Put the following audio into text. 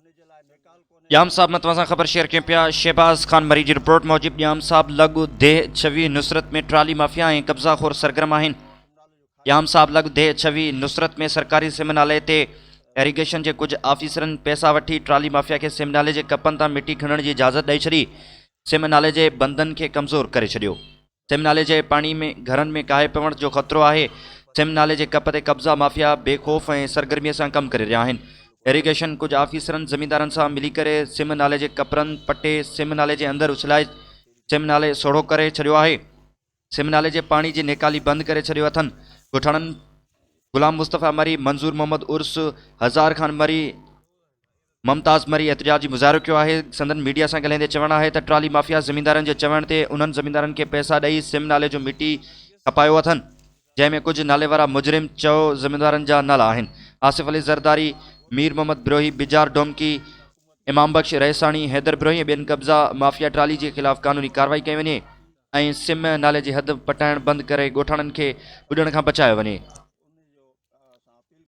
ڄام صاحب مان توهان سان خبر شيئر ڪيون پيا شهباز خان مري جي رپورٽ موجب ڄام صاحب لڳ ديهه ڇويهه نصرت ۾ ٽرالي مافيا ۽ قبضا خور سرگرم آهن ڄام صاحب لڳ ديهه ڇويهه نصرت ۾ سرڪاري سم نالي تي ايريگيشن جي ڪجهه آفيسرن پئسا وٺي ٽرالي مافيا کي سم نالي جي ڪپن تان مٽي کڻڻ جي اجازت ڏئي ڇڏي سم نالي جي بندن کي ڪمزور ڪري ڇڏيو. سم نالي جي پاڻي ۾ گهرن ۾ ڪاهي پوڻ جو خطرو آهي، سم نالي جي ڪپ تي قبضا مافيا بي خوف ۽ سرگرمي سان ڪم ڪري رهيا آهن، ايريگيشن ڪجهه آفيسرن زميندارن سان ملي ڪري سم نالي جي ڪپرن پٽي سم نالي جي اندر اڇلائي سم نالي سوڙهو ڪري ڇڏيو آهي، سم نالي جي پاڻي جي نيڪالي بند ڪري ڇڏيو اٿن، ڳوٺاڻن غلام مصطفيٰ مري، منظور محمد عرس، هزار خان مري، ممتاز مري احتجاجي مظاهرو ڪيو آهي، سندن ميڊيا سان ڳالهائيندي چوڻ آهي ته ٽرالي مافيا زميندارن جي چوڻ تي انهن زميندارن کي پئسا ڏئي سم نالي جو مٽي کپايو اٿن، جنهن ۾ ڪجهه نالي وارا مجرم چئو زميندارن جا نالا آهن، آصف علي زرداري، مير محمد بروهي، بجار ڊومڪي، امام بخش رئيساڻي، حيدر بروهي ۽ ٻين قبضا مافيا ٽرالي جي خلاف قانوني ڪارروائي ڪئي وڃي ۽ سم نالي جي حد پٽائڻ بند ڪري ڳوٺاڻن کي ٻڏڻ کان بچايو وڃي.